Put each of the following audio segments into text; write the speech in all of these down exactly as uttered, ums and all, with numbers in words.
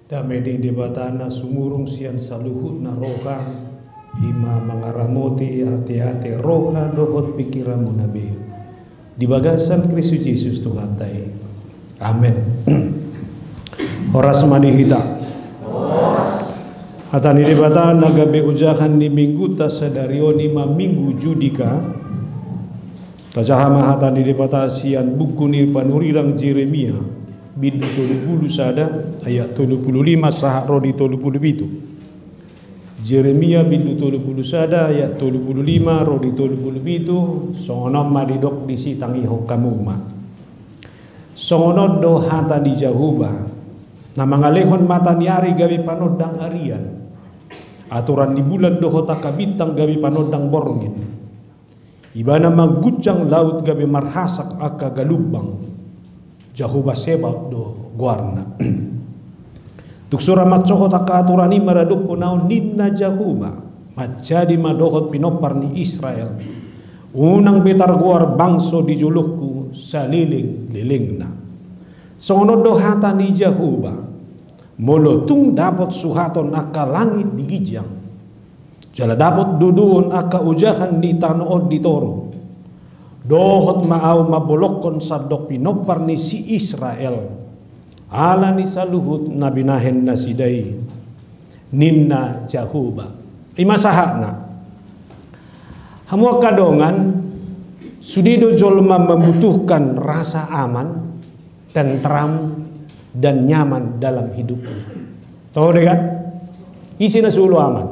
Dame ni Debata na sumurung sian saluhutna roha, i ma mangaramoti ateate roha dohot pingkiranmuna be. Di bagasan Kristus Jesus Tuhanta i. Amen. Horas ma di hita. Hata ni Debata na gabe ojahan ni mingguta sadari on i ma Minggu Judika. Tajaha ma hata ni Debata sian buku ni panurirang Jeremia, bindu tolu pulu sada, ayat tolu pulu lima sahat ro di tolu pulu pitu. Jeremia bindu tolu pulu sada, ayat tolu pulu lima ro di tolu pulu pitu, songon on ma didok disi, tangihon hamu ma. Songon on do hata ni Jahowa, na mangalehon mata ni ari gabe panondang arian, aturan ni bulan dohot angka bintang gabe panondang borngin. Ibana manggunjang laut gabe marhasak angka galumbang. Jahowa Sebaot do goarna. Tung so ra mansohot angka aturan i maradophon ahu, ninna Jahowa, manjadi ma dohot pinompar ni Israel. Unang be targoar bangso di jolongku salelenglelengna. Songon on do hata ni Jahowa, molo tung dapot suhaton angka langit di ginjang, jala dapot dodoon angka ojahan ni tano on di toru, dohot ma ahu mambolongkon sandok pinompar ni si Israel, ala ni saluhut na binahen nasida i, ninna Jahowa. I ma sahatna. Hamu angka dongan, sude do jolma membutuhkan rasa aman, tentram, dan nyaman dalam hidupnya. Toho do kan? Ise na so olo aman?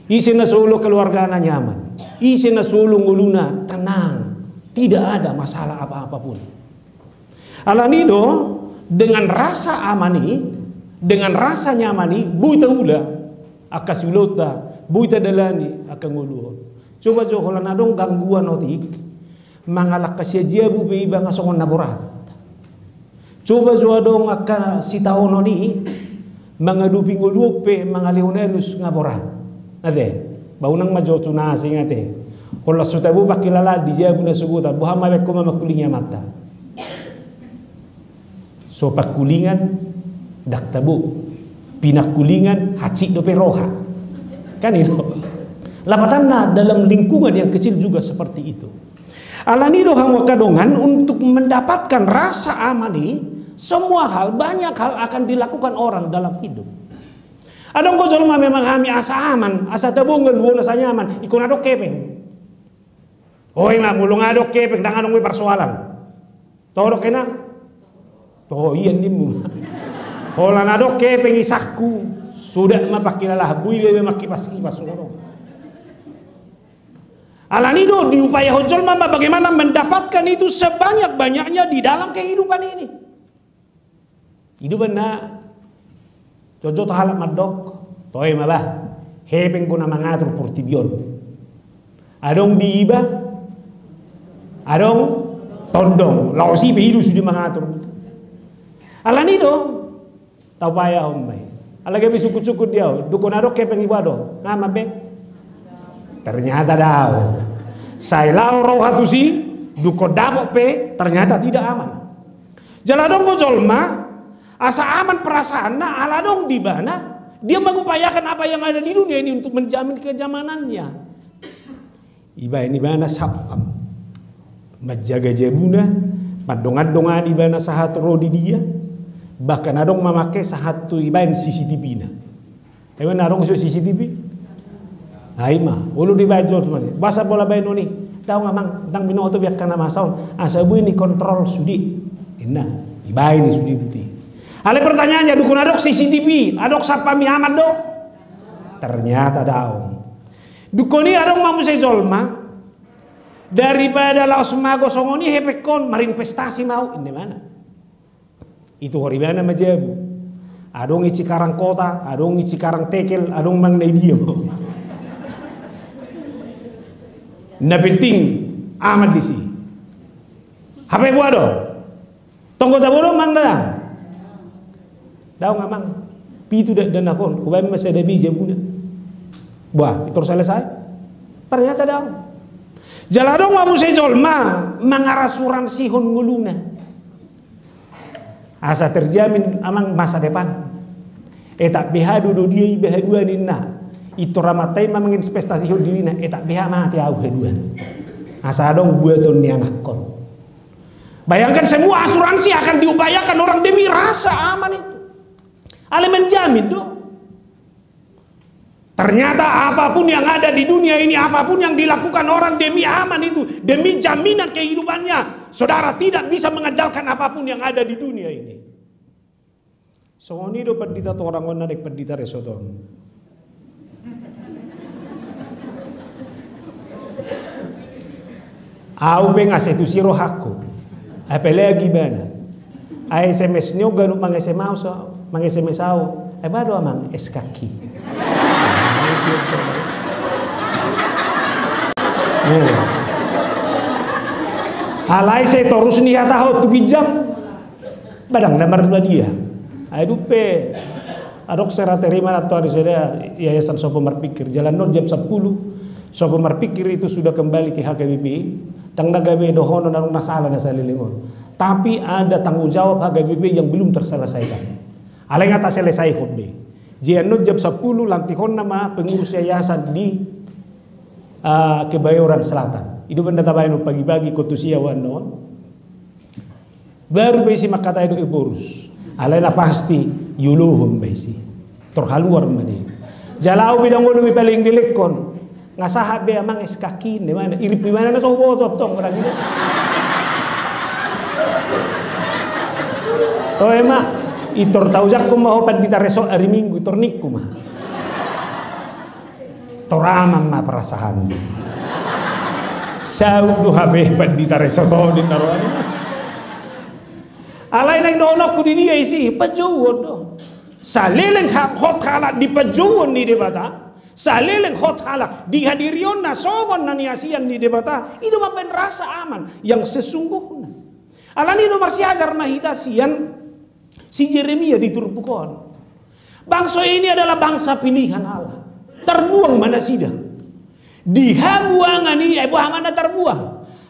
Ise na so olo keluargana nyaman? Ise na so olo ngoluna tenang? Tidak ada masalah apa-apa pun. Alani do, dengan rasa aman i, dengan rasa nyaman i, boi taula angka siulaonta, boi tadalani angka ngolu on. Coba jo holan adong gangguan otik, mangalangka sian jabu pe iba nga songon na borat. Coba jo adong angka sitaonon i, mangadopi ngolu on pe mangalehon alus nga borat. Ate, ba unang ma jo tu na asing ate. Holan so tabo pangkilalaan di jabu na sogot an, boha ma baen ho ma mangkulingi amanta. So pangkulingan, ndang tabo. Pinangkulingan, hansit dope roha. Kan itu. Lapatanna dalam lingkungan yang kecil juga seperti itu. Alani do hamu angka dongan, untuk mendapatkan rasa aman i, semua hal, banyak hal akan dilakukan orang dalam hidup. Adong do jolma memang hami asa aman, asa tabo ngoluhon asa nyaman, ingkon adong hepeng. Oi ma, molo nga adong hepeng, ndang adong be parsoalan. Toho do hepengna? Toho, ia nimmu. Holan adong hepeng isangku, suda ma pangkilalahan, boi be mangkipas-kipas songon on. Alani do diupayahon jolma ma bagaimana mendapatkan itu sebanyak-banyaknya di dalam kehidupan ini. Ido banna, jotjot halak mandok, toe ma bah, hepeng do na mangatur portibi on. Adong di iba, adong tondong, laos i pe i do sude mangatur. Alani do, taupayahon ma i. Ala gabe sukut-sukut di ahu, dungkon adong hepeng iba do, nga aman be? Ternyata daong. Sai laho roha tusi, dungkon dapot pe, ternyata tidak aman. Jala adong do jolma, asa aman perasaanna, ala adong di ibana, dia mengupayakan apa yang ada di dunia ini untuk menjamin keamanannya. Ibaen ibana satpam, manjaga jabuna, mandongandongani ibana sahat ro di dia, bahkan adong mamangke sahat tu ibaen C C T V-na. Emang na adong so C C T V? Ai ma, olo dibaen jolma. Boasa pola baenon i? Daong amang, ndang binoto be angka na masa on. Asa boi ni kontrol sude. Inna, dibaen i sude buti. Alai pertanyaannya, dungkon adong C C T V, adong satpam i, aman do? Ternyata daong. Dungkon i adong ma muse jolma, daripada laos mago songon i hepengkon, marinvestasi ma au, inna ibana. Ituhor ibana ma jabu. Adong i Cikarang Kota, adong i Cikarang Tekel, adong mang na i dia ma. Na penting aman disi. Hape boha do? Tong do tabo do mang da? Daong amang. Pitu dakdanak on, hubaen ma sada be jabuna. Bah, ituhor selesai. Ternyata daong. Jala adong ma muse jolma mangarasuransihon ngoluna. Asa terjamin amang masa depan. Etak be ha do, do dia iba haduan ninna. Intor amanta i ma manginvestasihon dirina, etak be ha mate au haduan. Asa adong buaton ni anakkon. Bayangkan, semua asuransi akan diupayakan orang demi rasa aman itu. Alai menjamin do. Ternyata apapun yang ada di dunia ini, apapun yang dilakukan orang demi aman itu, demi jaminan kehidupannya, saudara tidak bisa mengandalkan apapun yang ada di dunia ini. Songon i do pandita torang on, na naeng pandita resort on. Au pe nga sai tusi rohangku. Apalagi ibana. Ai S M S ni on ganup mang-S M S au, mang-S M S au. Ai ba do amang es kaki. Alai sai torus ni hatahon tu ginjang. Ba ndang na martua dia. Ai dung pe adong sera terima na toari sada Yayasan Sopo Marpikir. Jala annon jam sampulu Sopo Marpikir itu sudah kembali ke H K B P. Ndang na gabe dohonon adong na sala na saleleng on. Tapi ada tanggung jawab H K B P yang belum terselesaikan. Alai nga taselesaihon be. Jadi annon jam sampulu lantihonna ma pengurus yayasan di ah, Kebayoran Selatan. I do benda tabaen on pagi-pagi, kotu sia wan on. Baru be isi mangkatai do Ephorus. Alai na pasti iulohon be isi. Tor haluar ma dia. Jala au be ndang olo be paling dilehon. Nga sahat be amang es kaki, di mana? Irip di mana na so boto tong lagi. Toe ma, intor taujangkon ma ho pandita resort ari Minggu, intor ningku ma. Tor aman ma perasaan. Saut do hape pandita resort on ninna rohana. Alai naeng dohononku di dia isi, panjouon do. Saleleng ha-, hot halak di panjouon ni Debata, saleleng hot halak di hadirionna songon na niasian ni Debata, i do mambaen rasa aman yang sesungguhnya. Alani do marsiajar ma hita sian si Jeremia di turpuk on. Bangso ini adalah bangsa pilihan Allah. Terbuang ma nasida. Di habuangan i, eh, boha ma na terbuang.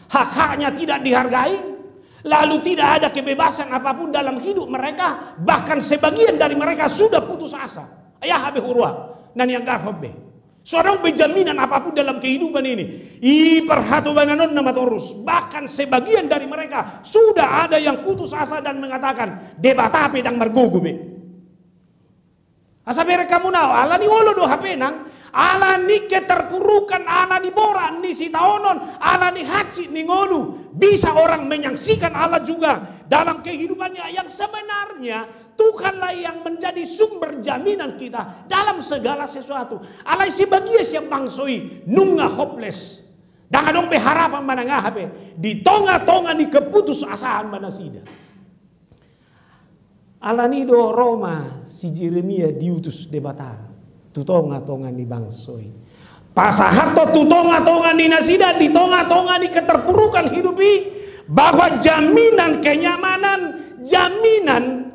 Hak-haknya tidak dihargai, lalu tidak ada kebebasan apapun dalam hidup mereka, bahkan sebagian dari mereka sudah putus asa. Ai aha be huroha, na nianggarhon be. So adong be jaminan apapun dalam kehidupan ini. I parhatobanan on nama torus. Bahkan sebagian dari mereka sudah ada yang putus asa dan mengatakan, Debata pe ndang margogo be. Asa bereng hamu na, alani olo do hape nang, alani keterpurukan, alani borat ni sitaonon, alani hansit ni ngolu, bisa orang menyaksikan Allah juga dalam kehidupannya yang sebenarnya Tuhanlah yang menjadi sumber jaminan kita dalam segala sesuatu. Alai sebagian sian bangso i nunga hopeless. Ndang adong be harapan manang aha be. Di tonga-tonga ni keputusasaan ma nasida. Alani do ro ma si Jeremia diutus Debata tu tonga-tonga ni bangso i. Pasahathon tu tonga-tonga ni nasida, di tonga-tonga ni keterpurukan hidup i, bahwa jaminan kenyamanan, jaminan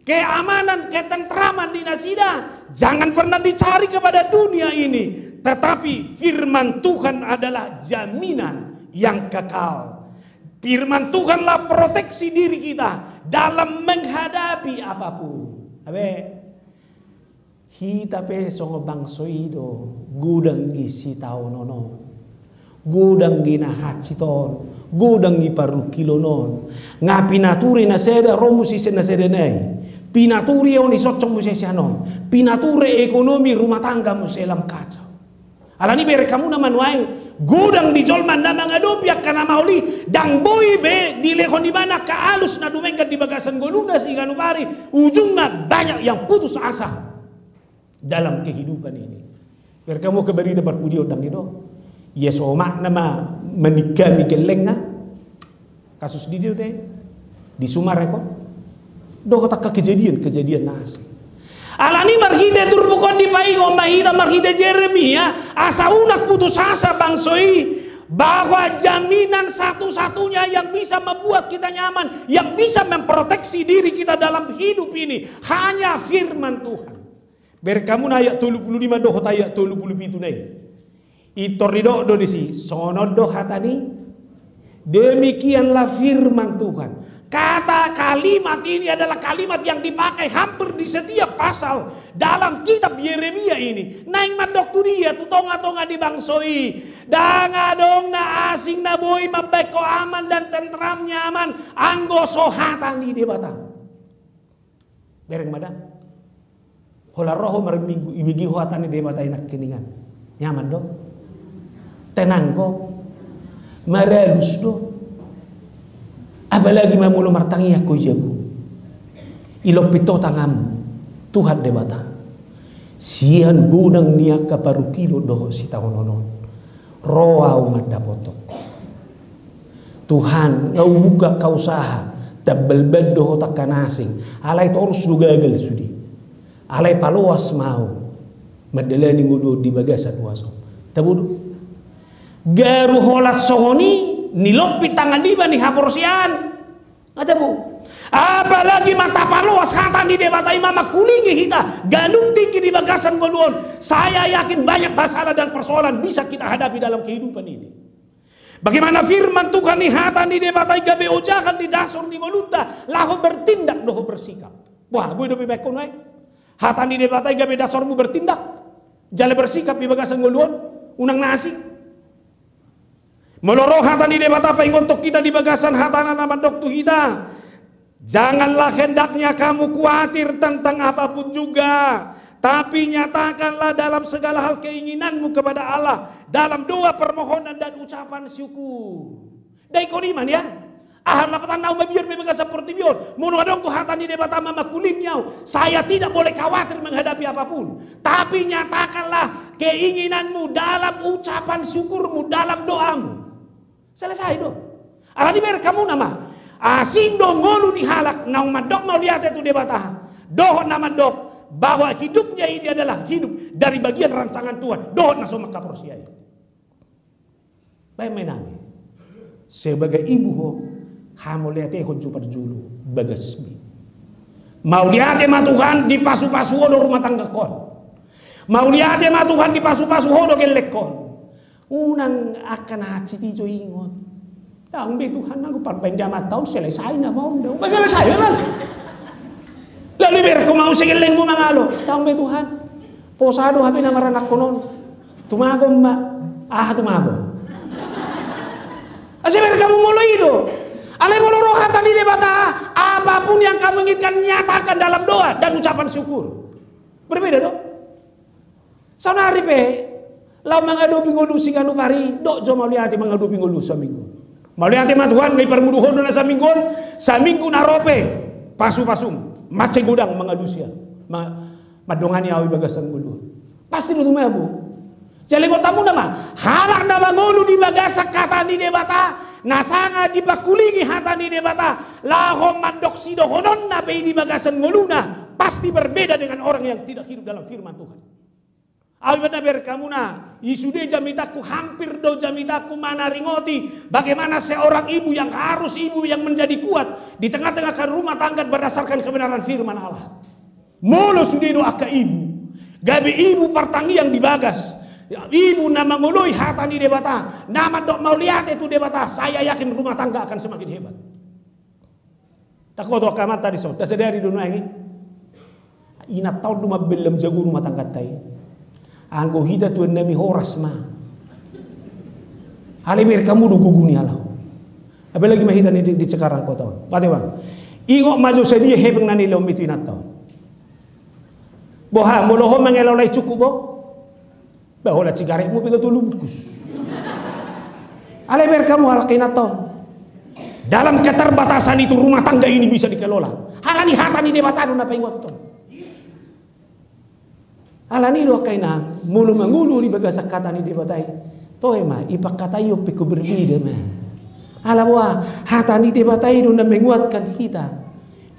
keamanan, ketentraman di nasida jangan pernah dicari kepada dunia ini, tetapi firman Tuhan adalah jaminan yang kekal. Firman Tuhanlah proteksi diri kita dalam menghadapi apapun. Abe, hita pe songon bangso i do, godang i sitaonon on. Godang i na hansit on, godang i parungkilon on. Nga pinature na sada ro muse sian na sada nai. Pinature on i soncong muse sian on. Pinature ekonomi rumah tangga muse lam kacau. Alani bereng hamu na manuaeng, godang di jolma na mangadopi angka na maol i, ndang boi be dilehon ibana angka alus na dumenggan di bagasan ngoluna siganup ari, ujungna banyak yang putus asa dalam kehidupan ini. Bereng hamu angka barita parpudi on, ndang i do. Ia so omakna ma maningkami gellengna. Kasus di dia do te, di Sumarekon. Dohot angka kejadian-kejadian na asing. Alani marhite turpuk on dipaingot ma hita marhite Jeremia, asa unang putus asa bangso i, bahwa jaminan satu-satunya yang bisa membuat kita nyaman, yang bisa memproteksi diri kita dalam hidup ini, hanya firman Tuhan. Bereng hamu na ayat tolu pulu lima dohot ayat tolu pulu pitu na i. Intor didok do disi, songon on do hata ni, demikianlah firman Tuhan. Kata kalimat ini adalah kalimat yang dipakai hampir di setiap pasal dalam kitab Yeremia ini. Naeng mandok tu dia, tu tongatonga ni bangso i, ndang adong na asing na boi mambahen ho aman dan tentram, nyaman, anggo so hata ni Debata. Bereng ma da. Holan ro ho mariminggu, ibege ho hata ni Debata i nangkiningan. Nyaman do? Tenang do? Maralus do? Apalagi ma molo martangiang ho i jabu. Ilompit ho tanganmu, Tuhan Debata. Sian godang ni angka parungkilon dohot sitaonon on, ro ahu mandapothon ho. Tuhan, nga hubuka angka usaha, tambal ban dohot angka na asing, alai torus do gagal sude. Alai paloas ma ahu mandalani ngolu on di bagasan huaso. Tabo do? Garu holan songon i, nilompit tangan niba ni haporseaon. Nga tabo. Apalagi ma tapaloas hata ni Debata i ma mangkulingi hita ganup tingki di bagasan ngolu on. Saya yakin banyak masalah dan persoalan bisa kita hadapi dalam kehidupan ini. Bagaimana firman Tuhan i, hata ni Debata i gabe ojahan di dasor ni ngolunta laho bertindak dohot bersikap. Wah, boi dope baen ho nuaeng? Hata ni Debata i gabe dasormu bertindak jala bersikap di bagasan ngolu on, unang na asing. Molo ro hata ni Debata paingothon hita di bagasan hatana na mandok tu hita, "Janganlah hendaknya kamu khawatir tentang apapun juga, tapi nyatakanlah dalam segala hal keinginanmu kepada Allah dalam doa, permohonan, dan ucapan syukur." Dai koni ma nian. Aha lapatan naung mabiar be bagasan portibi on? Molo adong do hata ni Debata ma mangkulingi ahu, saya tidak boleh khawatir menghadapi apapun. Tapi nyatakanlah keinginanmu dalam ucapan syukurmu, dalam doamu. Selesai do. Alani bereng hamu nama, asing do ngolu ni halak naung mandok mauliate tu Debata dohot na mandok bahwa hidupnya ini adalah hidup dari bagian rancangan Tuhan dohot na so manghaporseai. Baen ma inang i, sebagai ibu ho, hamauliatehon jo parjolo bagasmi. Mauliate ma Tuhan, dipasupasu ho do rumah tanggangkon. Mauliate ma Tuhan, dipasupasu ho do gellengkon. Unang angka na hansit i jo ingot. Ndang be Tuhan, nanggo parbaen di amanta on selesai nama on da. Ba selesai ma. Lalu ibereng ho ma muse gellengmu mangalo. Ndang be Tuhan, posa do hape na maranakkonon. Tumagon ma. Aha tumagon? Asa ibereng hamu molo i do. Alai molo ro hata ni Debata, apapun yang kamu inginkan nyatakan dalam doa dan ucapan syukur. Berbeda do? Saonari pe, laho mangadopi ngolu siganup ari, dok jo mauliate mangadopi ngolu saminggu. Mauliate ma Tuhan, nga iparmuduhon do na saminggu on, saminggu na ro pe, pasupasum, mansai godang mangalusi ahu, ma-, mandongani ahu di bagasan ngolu on. Pasti do tumabo. Jala ingot hamu nama, halak na mangolu di bagasan hata ni Debata, na sanga dipangkulingi hata ni Debata, laho mandok sidohononna pe i di bagasan ngoluna, pasti berbeda dengan orang yang tidak hidup dalam firman Tuhan. Ahu iba na bereng hamu na, i sude jamitangku, hampir do jamitangku manaringoti bagaimana seorang ibu yang harus ibu yang menjadi kuat di tengah-tengah rumah tangga berdasarkan kebenaran firman Allah. Molo sude do angka ibu gabe ibu partangiang di bagas, ibu na mangoloi hata ni Debata, na mandok mauliate tu Debata, saya yakin rumah tangga akan semakin hebat. Takoto angka amanta dison, tasadari do nuaeng i. Inanta on do mambellam jago rumah tangganta i. Anggo hita tuan nami horas ma. Alai bereng hamu do gogo ni halak on. Apalagi ma hita na di, di sekarang kota on. Pate bang. Ingot ma jo sadia hepeng na nilehonmi tu inanta on. Boha, molo ho mangelolai cukup bo. Ba holan sigaretmu pe nga tolu bungkus. Alai bereng hamu halak inanta on. Dalam keterbatasan itu rumah tangga ini bisa dikelola. Alani hata ni Debata do na paingothon. Alani do angka inang, molo mangolu di bagasan hata ni Debata i, toe ma, ipangkataihon pe ho berbeda ma. Ala boha, hata ni Debata i do na menguatkan hita.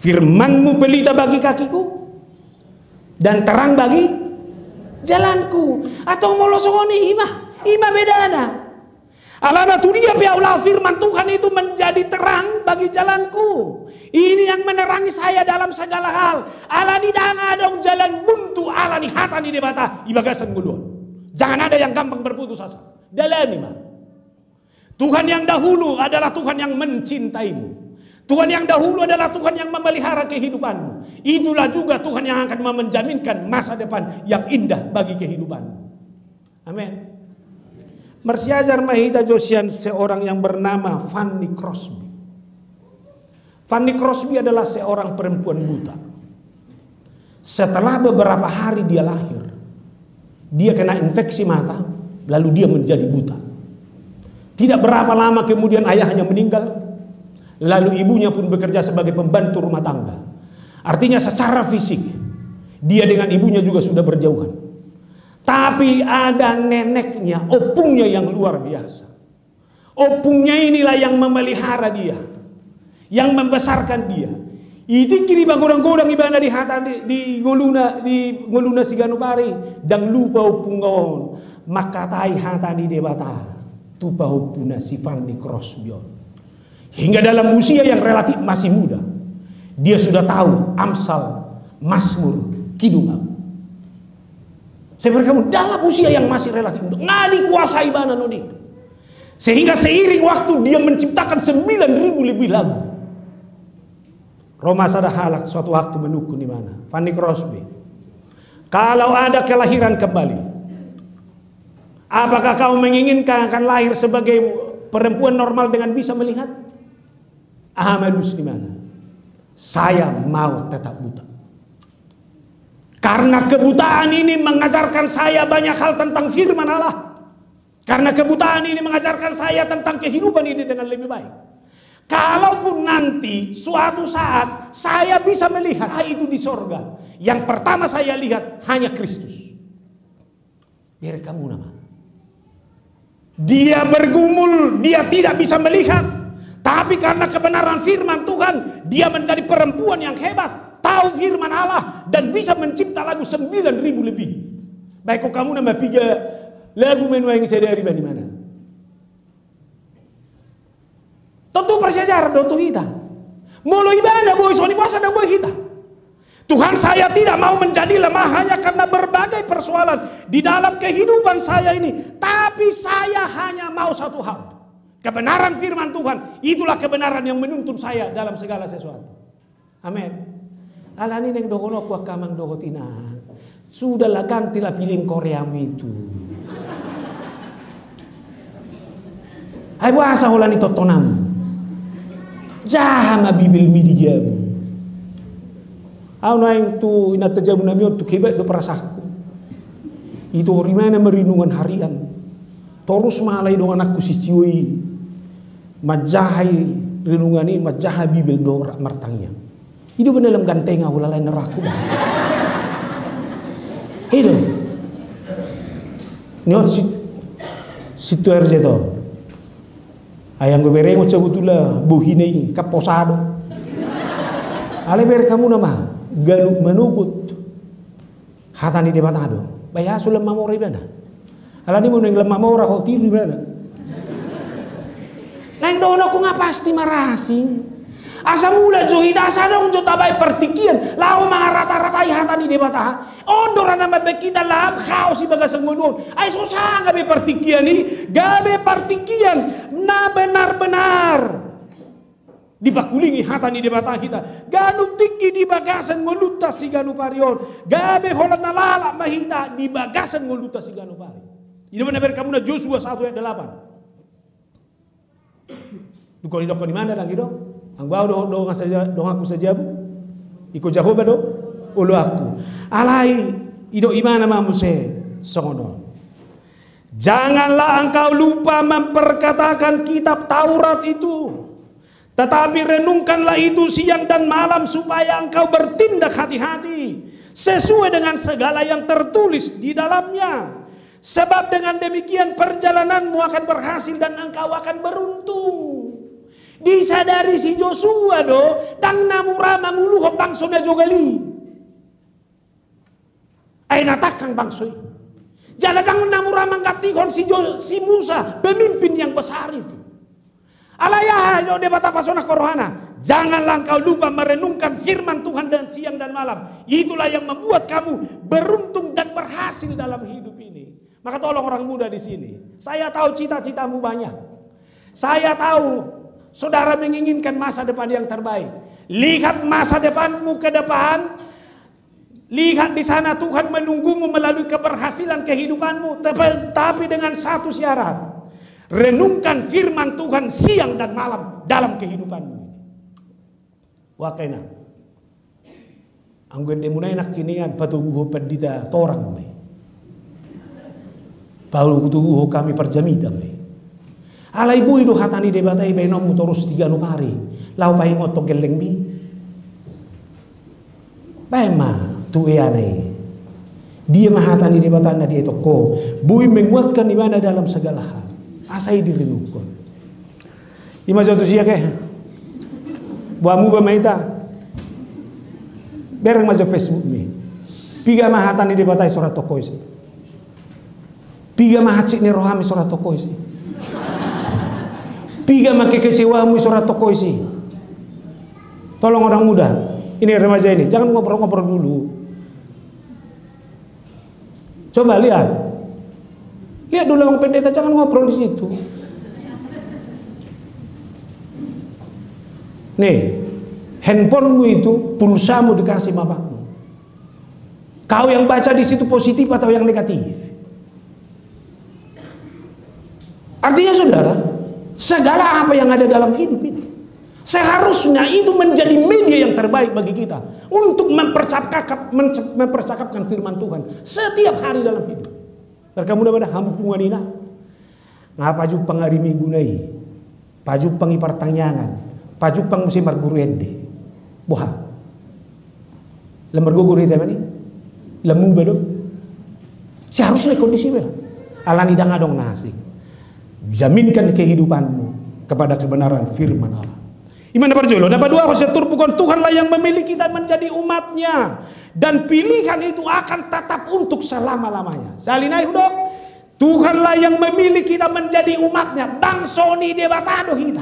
Firmanmu pelita bagi kakiku, dan terang bagi jalanku. Atau molo songon i, ima, ima bedana. Alana tu dia pe ahu laho, firman Tuhan itu menjadi terang bagi jalanku. Ini yang menerangi saya dalam segala hal. Alani ndang adong jalan buntu alani hata ni Debata di bagasan ngolu on. Jangan ada yang gampang berputus asa. Dalani ma. Tuhan yang dahulu adalah Tuhan yang mencintaimu. Tuhan yang dahulu adalah Tuhan yang memelihara kehidupanmu. Itulah juga Tuhan yang akan menjaminkan masa depan yang indah bagi kehidupanmu. Amin. Marsiajar ma hita jo sian seorang yang bernama Fanny Crosby. Fanny Crosby adalah seorang perempuan buta. Setelah beberapa hari dia lahir, dia kena infeksi mata, lalu dia menjadi buta. Tidak berapa lama kemudian ayahnya meninggal, lalu ibunya pun bekerja sebagai pembantu rumah tangga. Artinya secara fisik, dia dengan ibunya juga sudah berjauhan. Tapi ada neneknya, opungnya yang luar biasa. Opungnya inilah yang memelihara dia, yang membesarkan dia. Di tingki dipagodang-godang ibana di hata ni, di ngoluna, di ngoluna siganup ari, ndang lupa opung on mangkatai hata ni Debata tu pahompuna si Fanny Crosby on. Hingga dalam usia yang relatif masih muda, dia sudah tahu Amsal, Mazmur, Kidung Agung. Saya beri kamu, dalam usia yang masih relatif muda, nga dikuasai ibana non i. Sehingga seiring waktu dia menciptakan sembilan ribu lebih lagu. Ro ma sada halak suatu waktu manungkun ibana, Fanny Crosby, kalau ada kelahiran kembali, apakah kau menginginkan akan lahir sebagai perempuan normal dengan bisa melihat? Aha ma alus ni ibana? Saya mau tetap buta. Karena kebutaan ini mengajarkan saya banyak hal tentang firman Allah. Karena kebutaan ini mengajarkan saya tentang kehidupan ini dengan lebih baik. Kalaupun nanti suatu saat saya bisa melihat, ah, itu di sorga, yang pertama saya lihat hanya Kristus. Bere hamu nama. Dia bergumul, dia tidak bisa melihat. Tapi karena kebenaran firman Tuhan, dia menjadi perempuan yang hebat, tahu firman Allah, dan bisa mencipta lagu sembilan ribu lebih. Baik, kok hamu nama piga lagu menuai sadari bani mana? Tontu parsiajaran do tu hita. Molo ibana boi songon i, boasa ndang boi hita? Tuhan, saya tidak mau menjadi lemah hanya karena berbagai persoalan di dalam kehidupan saya ini. Tapi saya hanya mau satu hal. Kebenaran firman Tuhan, itulah kebenaran yang menuntun saya dalam segala sesuatu. Amin. Alani naeng dohononku angka amang dohot inang, sudahlah, gantilah film Koreamu itu. Ai boasa holan i tontonanmu? Jaha ma Bibelmi di jabu. Au naeng tu inanta jabu nami on, tung hebat do perasaanku. Itu rimana ma renungan harian. Torus ma alai dongananku si Cio i manjaha i renungan i, manjaha Bibel do rap martangiang. I do ba na lam ganteng au, holan lain na rohangku ba. I do. Ni on si, si tu R J to. Ai anggo berengon sabotulna bohina i kan posa do. Alai bere hamu nama, ganup manogot hata ni Debata do. Ba i aha so lam mamora ibana? Alani molo naeng lam mamora ho, tiru ibana. Naeng dohononku nga pasti marasing. Asa mulak jo hita, asa adong jo tabaen partingkian laho mangarata-ratai hata ni Debata. On do ra na mambaen hita lam haos di bagasan ngolu on. Ai so sanga be partingkian i gabe partingkian na benar-benar dipangkulingi hata ni Debata hita. Ganup tingki di bagasan ngolunta siganup ari on, gabe holan na lalap ma hita di bagasan ngolunta siganup ari. I do ma na bere hamu na Josua satu ayat delapan. Dung i didok, di mana nang i do? Anggo au do, dongan saja, donganku sajabu, ingkon Jahowa do oloanku. Alai didok ibana ma muse songon on. Janganlah engkau lupa memperkatakan kitab Taurat itu, tetapi renungkanlah itu siang dan malam, supaya engkau bertindak hati-hati sesuai dengan segala yang tertulis di dalamnya. Sebab dengan demikian perjalananmu akan berhasil dan engkau akan beruntung. Disadari si Josua do, ndang na mura manguluhon bangso na jogal i. Ai na tangkang bangso i. Jala ndang na mura manggantihon si Jo-, si Musa, pemimpin yang besar itu. Alai aha do Debata pasonang rohana? Janganlah engkau lupa merenungkan firman Tuhan dan siang dan malam. Itulah yang membuat kamu beruntung dan berhasil dalam hidup ini. Maka tolong orang muda di sini. Saya tahu cita-citamu banyak. Saya tahu Saudara menginginkan masa depan yang terbaik. Lihat masa depanmu ke depan. Lihat di sana Tuhan menunggumu melalui keberhasilan kehidupanmu. Tapi, tapi dengan satu syarat. Renungkan firman Tuhan siang dan malam dalam kehidupanmu. Wah, kena. Anggo endemuna i nangkiningan, patoguhon pandita torang be. Patoguhon hami parjamita be. Alai boi do hata ni Debata i baenonmu torus di ganup ari. Laho paingothon gellengmi. Baen ma tu eana i. Dia ma hata ni Debata na dietong ho. Boi menguatkan ibana dalam segala hal. Asa i direnungkon. Ima jo tu siak e. Boha muba ma hita. Bereng ma jo Facebookmi. Piga ma hata ni Debata i so ra tong ho isi. Piga ma hansit ni rohami so ra tong ho isi. Piga ma kekecewaanmu so ra tong ho isi. Tolong orang muda. Ini remaja ini. Jangan ngobrol-ngobrol dulu. Coba lihat. Lihat dulu, Bang Pendeta, jangan ngobrol di situ. Nih, handphonemu itu pulsamu dikasih bapakmu. Kau yang baca di situ positif atau yang negatif. Artinya, saudara, segala apa yang ada dalam hidup ini, seharusnya itu menjadi media yang terbaik bagi kita untuk mempercakap-, mence-, mempercakapkan firman Tuhan setiap hari dalam hidup. Tarkamu na pada hamu punguan ina, nga pajumpang ari Minggu na i, pajumpang i partangiangan, pajumpang muse marguru ende. Boha? Lam margogo do hita mani? Lam muba do? Seharusnya kondisi be. Alani ndang adong na asing. Jaminkan kehidupanmu kepada kebenaran firman Allah. Ima na parjolo, na paduahon sian turpuk on, Tuhanlah yang memilih kita menjadi umatnya. Dan pilihan itu akan tetap untuk selama-lamanya. Sahali nai hudok, Tuhanlah yang memilih kita menjadi umatnya. Bangso ni Debata do hita.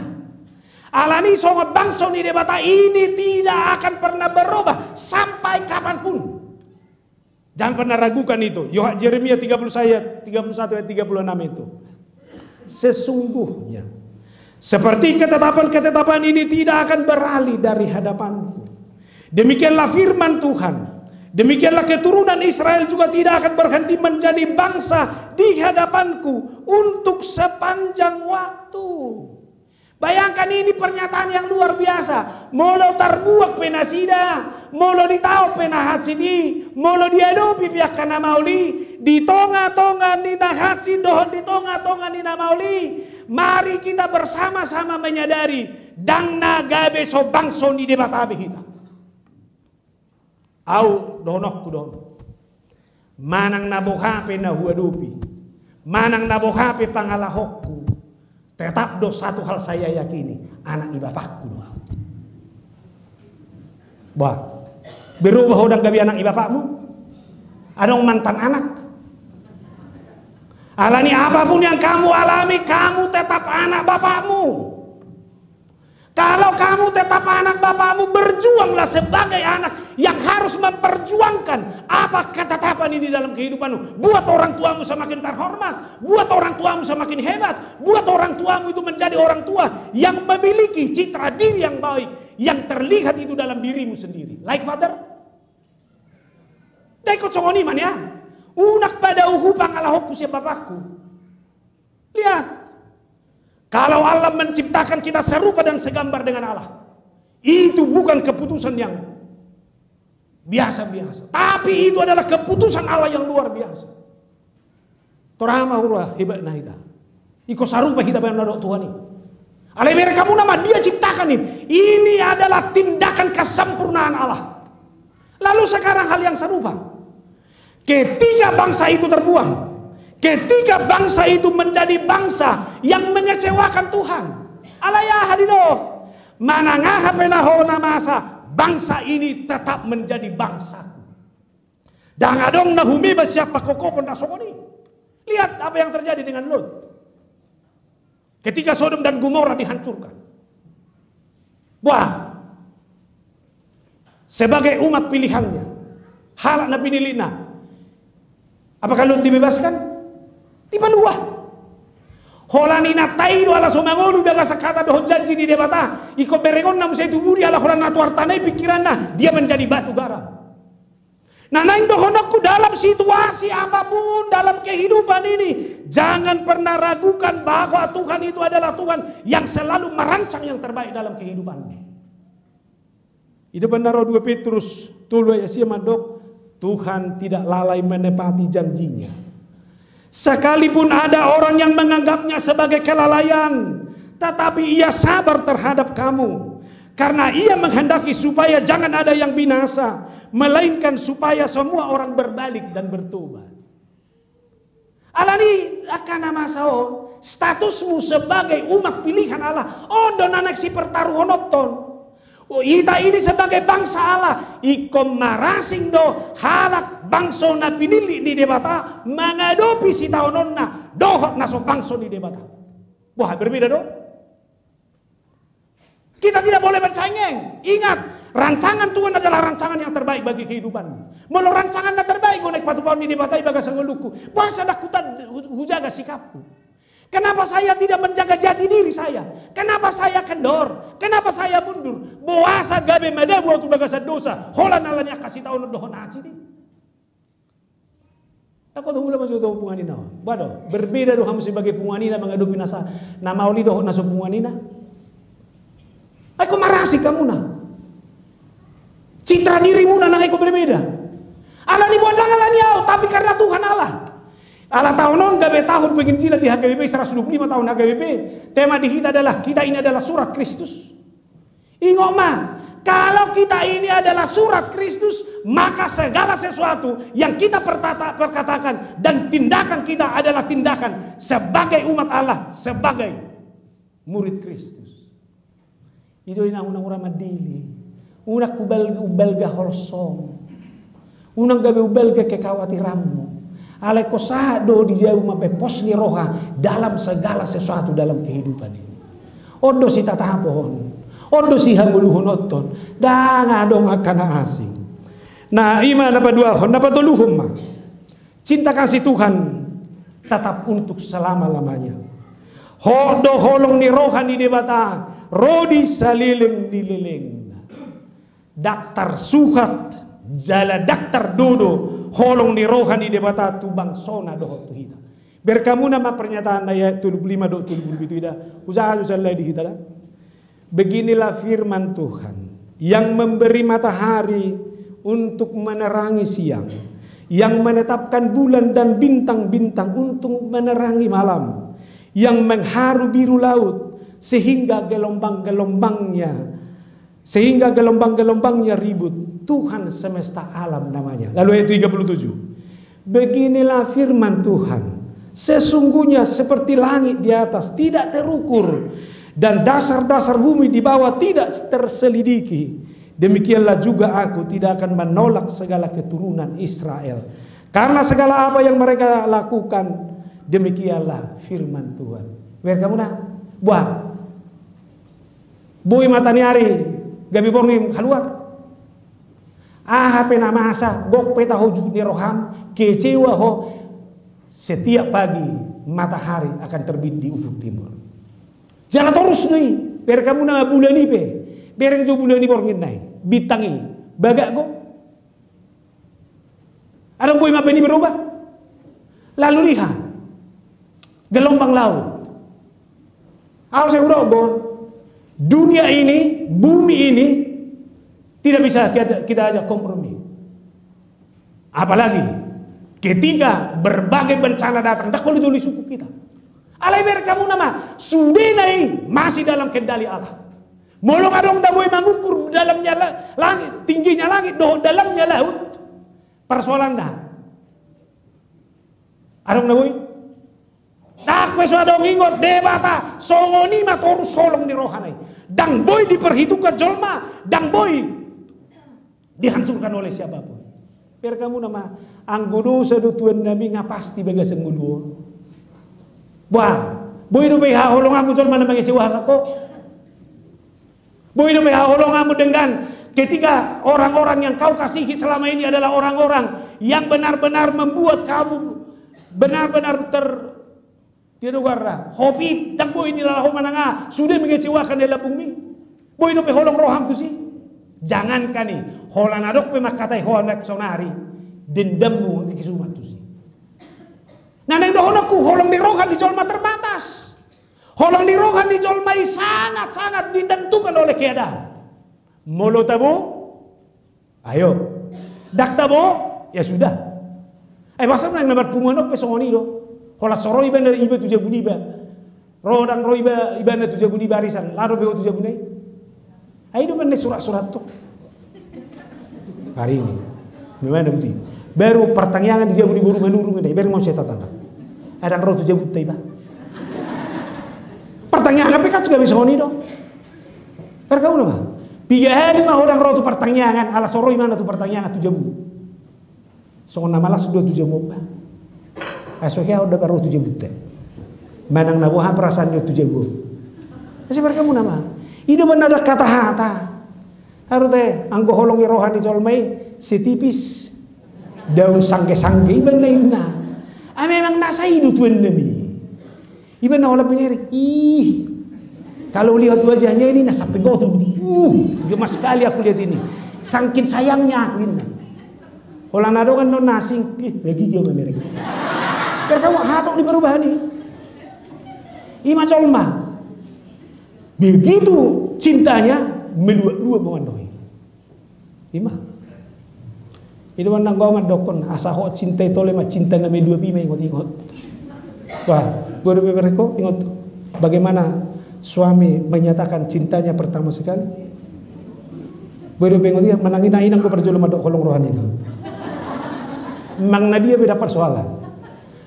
Alani songon bangso ni Debata ini tidak akan pernah berubah sampai kapanpun. Jangan pernah ragukan itu. Yoha-, Yeremia tiga puluh ayat tiga puluh satu ayat tiga puluh enam itu. Sesungguhnya, seperti ketetapan-ketetapan ini tidak akan beralih dari hadapanku. Demikianlah firman Tuhan. Demikianlah keturunan Israel juga tidak akan berhenti menjadi bangsa di hadapanku untuk sepanjang waktu. Bayangkan, ini pernyataan yang luar biasa. Molo tarbuang pe nasida, molo ditaon pe na hansit i, molo diadopi pe angka na maol i, di tonga-tonga ni na hansit dohot di tonga-tonga ni na maol i, mari kita bersama-sama menyadari, ndang na gabe so bangso ni Debata be hita. Au dohononku do. Manang na boha pe na huadopi, manang na boha pe pangalahonku, tetap do satu hal saya yakini, anak ni bapakku do au. Bah, berubah ho ndang gabe anak ni bapakmu? Adong mantan anak? Alani apapun yang kamu alami, kamu tetap anak bapakmu. Kalau kamu tetap anak bapakmu, berjuanglah sebagai anak yang harus memperjuangkan apa ketetapan ini dalam kehidupanmu. Buat orang tuamu semakin terhormat, buat orang tuamu semakin hebat, buat orang tuamu itu menjadi orang tua yang memiliki citra diri yang baik, yang terlihat itu dalam dirimu sendiri. Like father? Dai ko songon i ma nian. Unang pada uhu pangalahonku sian bapakku. Lihat, kalau Allah menciptakan kita serupa dan segambar dengan Allah, itu bukan keputusan yang biasa-biasa, tapi itu adalah keputusan Allah yang luar biasa. Torang ma huroha hebatna hita. Ingkon sarupa hita baenon na didok Tuhan i. Alai bereng hamu nama dia ciptakan ini. Ini adalah tindakan kesempurnaan Allah. Lalu sekarang hal yang serupa. Ketika bangsa itu terbuang, ketika bangsa itu menjadi bangsa yang mengecewakan Tuhan, alai aha didok? Manang aha pe na hona masa, bangsa ini tetap menjadi bangsaku. Ndang adong na humeba sian pangkophopon na songon i. Lihat apa yang terjadi dengan Lot. Ketika Sodom dan Gomora dihancurkan. Wah. Sebagai umat pilihannya, halak na pinilihna. Apakah Lot dibebaskan? Dipalua. Holan inanta i do ala so mangolu di bagasan hata dohot janji ni Debata, ingkon berengonna muse tu pudi ala holan natuartana i pingkiranna, dia menjadi batu garam. Nah, naeng dohononku, dalam situasi apapun dalam kehidupan ini, jangan pernah ragukan bahwa Tuhan itu adalah Tuhan yang selalu merancang yang terbaik dalam kehidupanmu. I do umbahen na ro dua Petrus tolu ayat sia mandok, Tuhan tidak lalai menepati janjinya. Sekalipun ada orang yang menganggapnya sebagai kelalaian, tetapi ia sabar terhadap kamu. Karena ia menghendaki supaya jangan ada yang binasa, melainkan supaya semua orang berbalik dan bertobat. Alani angka na masa on, statusmu sebagai umat pilihan Allah, on do na naeng sipertaruhononton. O, hita ini sebagai bangsa Allah, ingkon marasing do halak bangso na pinillit ni Debata mangadopi sitaononna dohot na so bangso ni Debata. Boha, berbeda do? Kita tidak boleh bercengeng. Ingat, rancangan Tuhan adalah rancangan yang terbaik bagi kehidupanmu. Molo rancangan na terbaik do naeng patupaon ni Debata i bagasan ngolungku, boasa ndang huta-, hu-, hujaga sikapku? Kenapa saya tidak menjaga jati diri saya? Kenapa saya kendor? Kenapa saya mundur? Boasa gabe madabu ahu tu bagasan dosa holan alani angka sitaonon dohot na hansit i? Anggo tu mula masuda tu punguan ina on. Boha do, berbeda do hamu sebagai punguan ina mangadopi na sa-, na maol i dohot na so punguan ina? Ai ingkon marasing hamuna. Citra dirimuna nang ingkon berbeda. Alani boha, ndang alani ahu, tapi karena Tuhan Allah. Ala taon on gabe tahun penginjilan di H K B P, seratus dua puluh lima tahun H K B P, tema di hita adalah, kita ini adalah surat Kristus. Ingot ma, kalau kita ini adalah surat Kristus, maka segala sesuatu yang kita pertata-, perkatakan dan tindakan kita adalah tindakan sebagai umat Allah, sebagai murid Kristus. I do inna unang hura mandele, unang hubal-, hubalga holsom. Unang gabe hubalga kekhawatiranmu. Alai ingkon sahat do di jabu mambahen pos ni roha dalam segala sesuatu dalam kehidupan ini. On do sitatapon, on do sihangoluhononton, ndang adong angka na asing. Nah, i ma na paduahon, na patoluhon ma. Cinta kasih Tuhan tetap untuk selama-lamanya. Hot do holong ni roha ni Debata ro di saleleng ni lelengna. Ndang tarsuhat jala ndang tardodo holong ni roha ni Debata tu bangsona dohot tu hita. Bereng hamuna ma pernyataan na i, ayat tolu puluh lima dohot tolu puluh pitu i da. Hujaha do sian lai di hita da. Beginilah firman Tuhan, yang memberi matahari untuk menerangi siang, yang menetapkan bulan dan bintang-bintang untuk menerangi malam, yang mengharu biru laut sehingga gelombang-gelombangnya sehingga gelombang-gelombangnya ribut, Tuhan semesta alam namanya. Lalu ayat tiga puluh tujuh. Beginilah firman Tuhan, sesungguhnya seperti langit di atas tidak terukur, dan dasar-dasar bumi di bawah tidak terselidiki, demikianlah juga Aku tidak akan menolak segala keturunan Israel. Karena segala apa yang mereka lakukan, demikianlah firman Tuhan. Bereng hamuna, boha? Boi mataniari gabe borngin haluar? Aha pe na masa, gok pe taho jut ni roham, kecewa ho, setiap pagi matahari akan terbit di ufuk timur. Jala torus do i, bereng hamuna, bulan i pe, bereng jo bulan i bornginna i, bintang i, bagak gok. Adong boi mambahen i berubah? Lalu lihat gelombang laut. Ahu sai hudok, Bon, dunia ini, bumi ini tidak bisa kita, kita ajak kompromi. Apalagi ketika berbagai bencana datang, ndang holi jolo isungkun hita. Alai bereng hamuna ma, sudena i masih dalam kendali Allah. Molo adong na boi mangukur dalamnya la-, langit, tingginya langit dohot dalamnya laut, persoalanna, adong na boi? Ndang pe so adong. Ingot, Debata songon i ma torus holong ni rohana i. Ndang boi diperhitungkan jolma, ndang boi dihancurkan oleh siapapun. Bereng hamuna ma, anggo dosa do tuannami, nga pasti bagasan ngolu on. Boha, boi dope haholonganmu jolma na mangecewakan ho? Boi dope haholonganmu dengan ketika orang-orang yang kau kasihi selama ini adalah orang-orang yang benar-benar membuat kamu benar-benar ter-, Dia do goarna, hopit, ndang boi dilala ho manang aha, sude mengecewakan na di lambungmi. Boi dope holong roham tusi. Jangankan i, holan adong pe mangkatai ho anak saonari, dendammu angka kisumat tusi. Nah, naeng dohononku, holong ni roha ni jolma terbatas. Holong ni roha ni jolma i sangat-sangat ditentukan oleh keadaan. Molo tabo, ayo. Ndang tabo, ya sudah. Ai masa naeng na marpunguan on pe songon i do. Holan so ro iba na, iba tu jabu niba. Ro ndang ro iba, ibana tu jabu niba arisan. Laho dope ho tu jabuna i. Ai i do manne surat-surat tu. Ari ni. Memang ada bukti. Baru partangiangan di jabu ni boru Manurung i, baru mau saya tata. Ai ndang ro tu jabunta iba. Partangiangan pe kan juga bisa songon i do. Parkauna ma. Piga hali ma ho ndang ro tu partangiangan, ala so ro ibana tu partangiangan tu jabu. Songon na malas do tu jabu on ba. Ai so hea ho ndang ro tu jabunta. Manang na boha perasaan ni on tu jabu on. Asa parkauna ma. I do manne ada kata-kata. Haru te, anggo holong ni roha ni jolma i, setipis daun sangge-sangge, ibana inna. Ah, memang nasa i do tuannami. Ibana holan pinere, ih. Kalau lihat wajahnya ini, nasa pegotul. Uh, gemas sekali aku lihat ini. Sangkin sayangnya aku, inna. Holan adong do na asing, ih, lagi dia mamereng. Parkauna, hatop di perubahan i. I ma jolma. Begitu cintanya meluap-luap, mangan dohot i. I ma. I do manang au mandokkon, asa ho cinta i tole ma cinta na meluap i ma ingot-ingot. Wah, boi dope bereng ho, ingot. Bagaimana suami menyatakan cintanya pertama sekali? Boi dope ingot ia, manang ina, inang do parjolo mandok holong roha ni inang. Manang na dia pe ndang persoalan.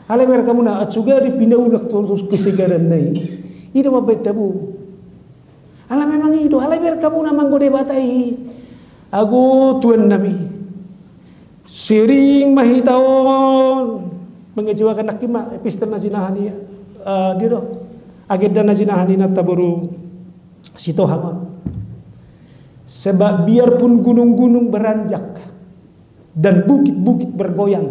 Alai bereng hamu na, acuga di pinaulak tu kesegaran na i. I do mambaen tabo. Ala memang i do, alai bereng hamu na, anggo Debata i, ago tuannami. Sering ma hita on mengecewakan, nangkin ma epistel na sinahan i, eh, dia do. Agenda na sinahan i na taboru Sitohang on. Sebab biarpun gunung-gunung beranjak dan bukit-bukit bergoyang,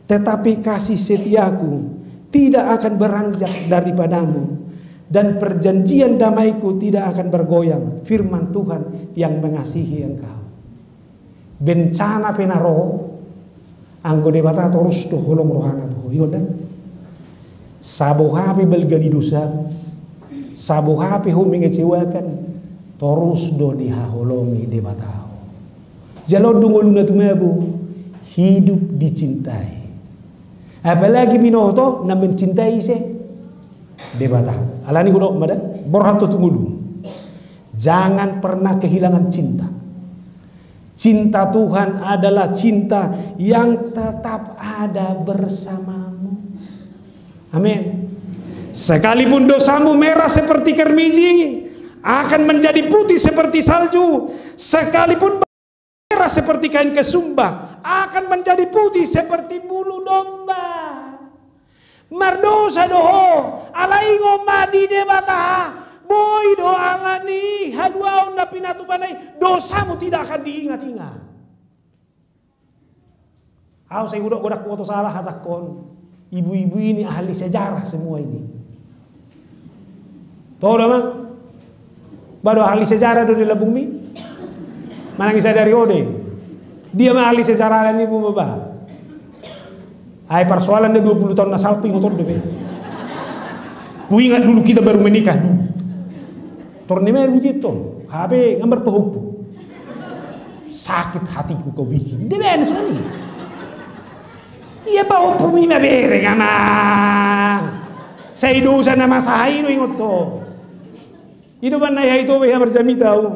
tetapi kasih setiaku tidak akan beranjak daripadamu, dan perjanjian damaiku tidak akan bergoyang, firman Tuhan yang mengasihi engkau. Bencana pe na ro, anggo Debata torus do holong rohana tu ho, i do. Saboha pe balga ni dosa, saboha pe ho mengecewakan, torus do dihaholongi Debata ho. Jalo dung ngoluna tumabo, hidup dicintai. Apalagi binoto na mencintai ise? Debata. Alani hudok ma da, borhat ho tu ngolu. Jangan pernah kehilangan cinta. Cinta Tuhan adalah cinta yang tetap ada bersamamu. Amin. Sekalipun dosamu merah seperti kermiji, akan menjadi putih seperti salju. Sekalipun merah seperti kain kesumba, akan menjadi putih seperti bulu domba. Mardosa do ho, alai ingot ma di Debata, boi do alani haluaon na pinatupana i, dosamu tidak akan diingat-ingat. Au sai hudok, godang huboto salah hatangkon. Ibu-ibu ini ahli sejarah semua ini. Toho do, Amang? Ba do ahli sejarah do di lambungmi? Manang i sadari on do. Dia ma ahli sejarah ni ibu bapa. Ai persoalan na dua puluh tahun na salpu ingot on dope. Kuingat dulu kita baru menikah dulu. Tor ni ma ibu tito. Hape ngambar pahompu. Sakit hatiku kau bikin. Dia baen songon i. Ia pahompumi ma bereng, Amang. Sai dosa na masa i do ingot ho. I do bannai hai to be hamarjamita au.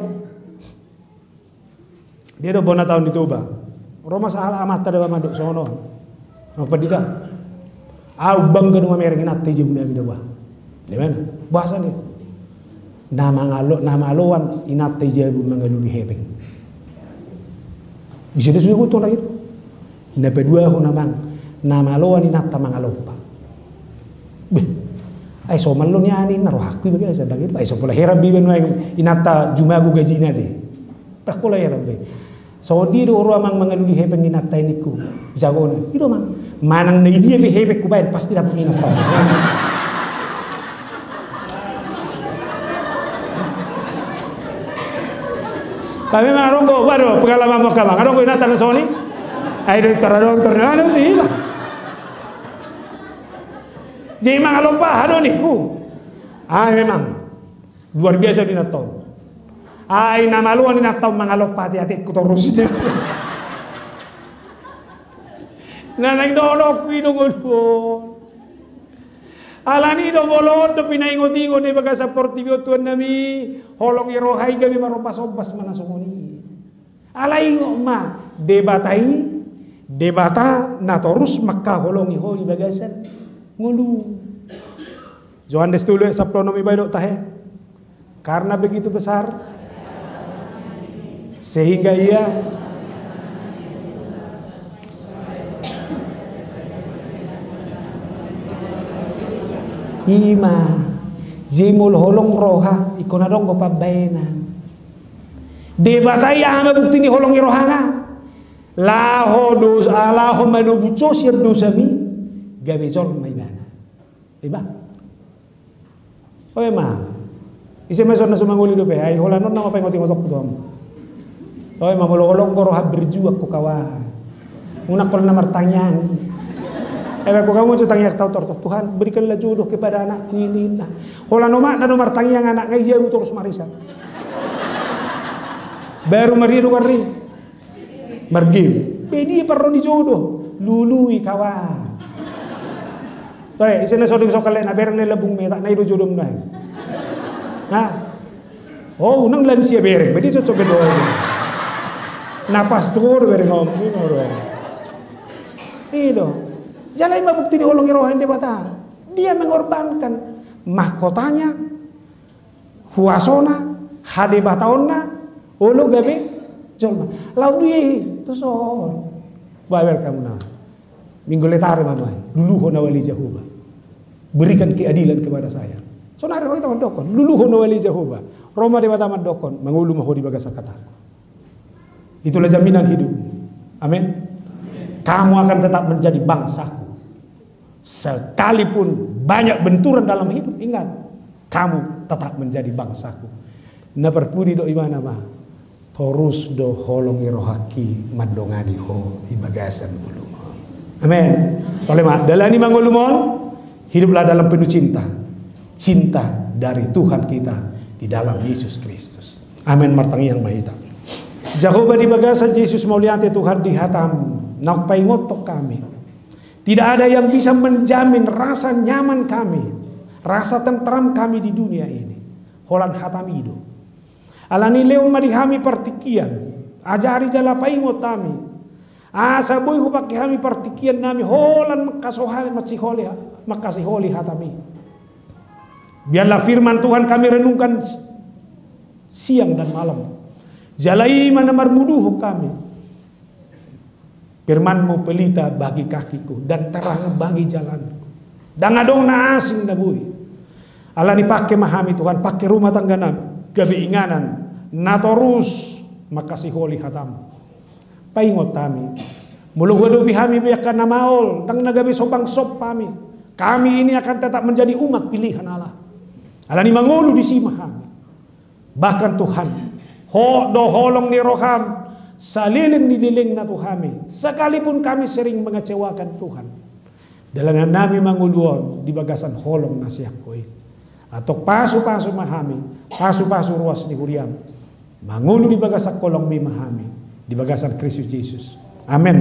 Dia do bona taon di Toba. Ro ma sahala amanta do mandok songon on. Amang pandita. Au bangga do mamereng inanta i jabu nami da bah. Di mana? Bahasa ni. Na mangalo, na maloan inanta i jabu mangalului hepeng. Bisa do sude gotong lagi. Na paduahon, Amang, na maloan inanta mangalompa. Beh. Ai so malo nian i na rohangku i bagasa dang i. Ai so pola heran be iba nuaeng inanta jumago gajina te. Pas pola heran be. Songon dia do ro, Amang, mangalului hepeng inanta i ningku. Jagona. I do, Amang. Manang na i dia pe hepeng hubaen pasti dapot inanta on. Tapi memang adong do, waduh, pengalaman mo, Amang, adong do inanta na songon i. Ai do, tor adong, tor adong, ima. Jadi mangalompa aha do ningku. Ah, memang luar biasa do inanta on. Ai na maloan inanta on mangalompa ateatengku torus. Na naeng dohononku i do ngolu on. Alani do molo on do pinaingotingot na di bagasan portibi on, Tuhannami, holong ni roha i gabe marombas-ombas ma na songon i. Alai ingot ma, Debata i, Debata na torus mangkaholongi ho di bagasan ngolu. Johannes tolu ayat sampulu onom, i baen do tahe. Karena begitu besar, sehingga ia, ima, jadi molo holong roha, ingkon adong do pambahenan. Debata i aha ma bukti ni holong ni rohana? Laho dos-, laho manobus ho sian dosami, gabe jolma ibana. Ima. Oi ma. Ise ma ison na so mangoli dope, ai holan on nama paingot-ingot ho tu hamu. Oi ma, molo holong do roha, berjuang ho kawan. Unang holan na martangiang. Ai baen ho hamu jo tangiang tau tor, Tuhan, berikanlah jodoh kepada anakku ini, nah. Holan omakna do martangiang, anakna i jabu torus marisa. Baru maria do kan ri. Margame. Be dia parro ni jodoh. Lului kawan. Toe, ise na so dung so kale na bereng na i lambung metak, na i do jodom na i. Nah. Oh, unang lansia bereng, be dia cocok be do. Na pas tu do bereng om, i do. I do. Jala i ma bukti ni holong ni roha ni Debata. Dia mengorbankan mahkotanya, huasona, hadebataonna, olo gabe jolma. Laut dia i, tu son. Babar hamu na. Minggu letare ma nuaeng. Luluhon au ale Jahowa. Berikan keadilan kepada saya. Sonari ro hita mandokkon. Luluhon au ale Jahowa. Ro ma Debata mandokkon. Mangolu ma ho di bagasan hatangku. Itulah jaminan hidup. Amin. Kamu akan tetap menjadi bangsaku. Sekalipun banyak benturan dalam hidup, ingat, kamu tetap menjadi bangsaku. Na parpudi do ibana ma, torus do holong ni rohangki mandongani ho di bagasan ngolum on. Amin. Tole ma, dalani ma ngolum on, hiduplah dalam penuh cinta. Cinta dari Tuhan kita di dalam Yesus Kristus. Amin. Martangiang ma hita. Jahowa di bagasan Jesus, mauliate Tuhan di hatamu, naung paingothon hami. Tidak ada yang bisa menjamin rasa nyaman kami, rasa tentram kami di dunia ini. Holan hatami do. Alani lehon ma di hami partingkian, ajari jala paingot hami. Asa boi hupangke hami partingkian nami holan mangkasohali, mansiholi, mangkasiholi hatami. Biarlah firman Tuhan kami renungkan siang dan malam. Jala i ma na marmuduhon hami. Firman-Mu pelita bagi kakiku dan terang bagi jalanku. Ndang adong na asing na boi. Alani pangke ma hami Tuhan, pangke rumah tangga nami, gabe inganan na torus mangkasiholi hatamu. Paingot hami. Molo huadopi hami be angka na maol, ndang na gabe so bangsop hami. Kami ini akan tetap menjadi umat pilihan Allah. Alani mangolu disi ma hami. Bahkan Tuhan, Ho do holong ni roham, saleleng ni lelengna tu hami, sekalipun kami sering mengecewakan Tuhan. Dalanannami mangolu on di bagasan holong na sian Ho i. Antong pasupasu ma hami, pasupasu ruas ni huriam. Mangolu di bagasan holongmi ma hami, di bagasan Kristus Jesus. Amen.